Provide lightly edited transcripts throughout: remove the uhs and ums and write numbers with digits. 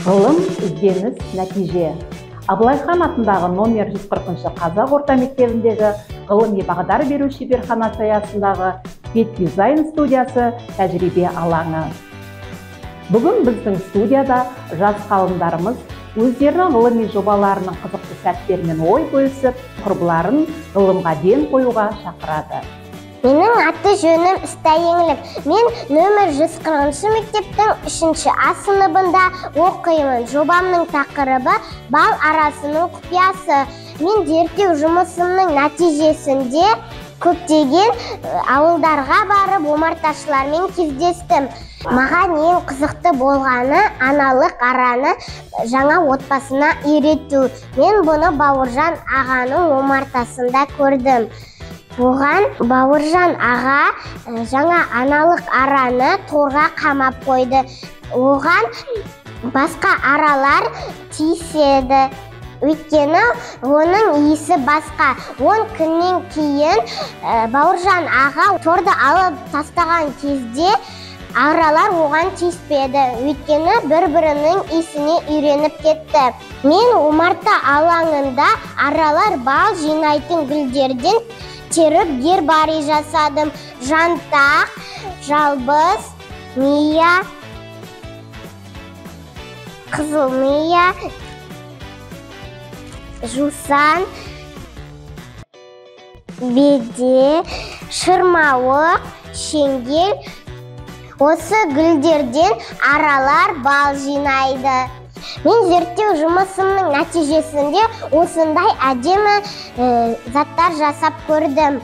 Ғылым, ізденіс, нәтиже. Абылайхан атындағы номер 140 қазақ орта мектебіндегі ғылыми бағдар беру шеберханасы аясындағы бет дизайн студиясы тәжірибе алаңы. Бүгін біздің студияда жас ғалымдарымыз өздерінің ғылыми жобаларының қызықты сәттерімен ой бөлісіп, құрбыларын ғылымға ден қоюға шақырады. Менің аты жөнім Істай Еңлік. Мен нөмір 140 мектептің 3-ші А сыныбында оқимын. Жобамның тақырыбы бал арасының құпиясы. Мен зерттеу жұмысымның нәтижесінде көптеген ауылдарға барып омарташылармен кездестім. Маған ең қызықты болғаны аналық араны жаңа отбасына үйрету. Мен бұны Бауыржан ағаның омартасында көрдім. Оған Бауыржан аға жаңа аналық араны торға қамап қойды. Оған басқа аралар тиіседі. Өйткені оның иісі басқа. 10 күннен кейін Бауыржан аға торды алып тастаған кезде аралар оған тиіспеді. Өйткені бір-бірінің иісіне үйреніп кетті. Мен омарта алаңында аралар бал жинайтын гүлдерден теріп гербарий жасадым. Жантақ, жалбыз, мия, қызыл мия, жусан, беде, шырмауық, шеңгел. Осы гүлдерден аралар бал жинайды. Мен зерттеу жұмысымның нәтижесінде осындай әдемі заттар жасап көрдім.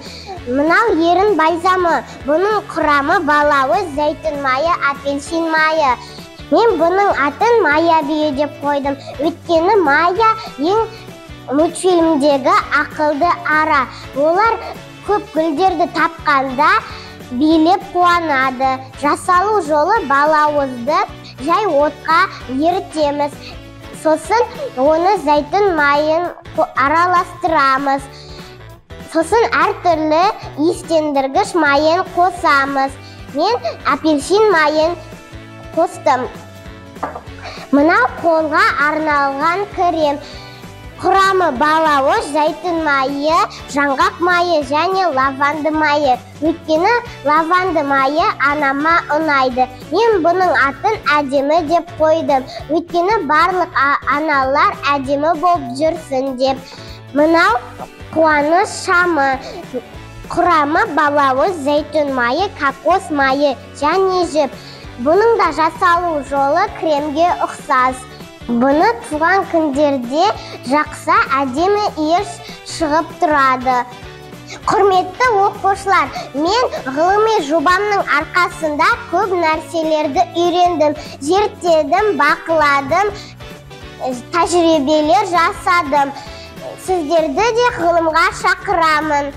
Мынау ерін бальзамы. Бұның құрамы балауыз, зәйтүн майы, апельсин майы. Мен бұның атын Майя бүйе деп қойдым. Өйткені Майя ең мультфильмдегі ақылды ара. Олар көп гүлдерді тапқанда билеп қуанады. Жасалу жолы балауызды жай отқа ерітеміз. Сосын оны зәйтүн майын араластырамыз. Сосын әртүрлі иістендіргіш майын қосамыз. Мен апельсин майын қостым. Мынау қолға арналған крем. Құрамы балауыз, зәйтүн майы, жаңғақ майы және лаванды майы. Өйткені лаванды майы анама ұнайды. Мен бұның атын әдемі деп қойдым. Өйткені барлық аналар әдемі болып жүрсін деп. Мынау қуаныш шамы. Құрамы балауыз, зәйтүн майы, кокос майы және жіп. Бұның да жасалу жолы кремге ұқсас. Бұны туған күндерде жақса әдемі иіс шығып тұрады. Құрметті оқушылар, мен ғылыми жобамның арқасында көп нәрселерді үйрендім, зерттедім, бақыладым, тәжірибелер жасадым. Сіздерді де ғылымға шақырамын.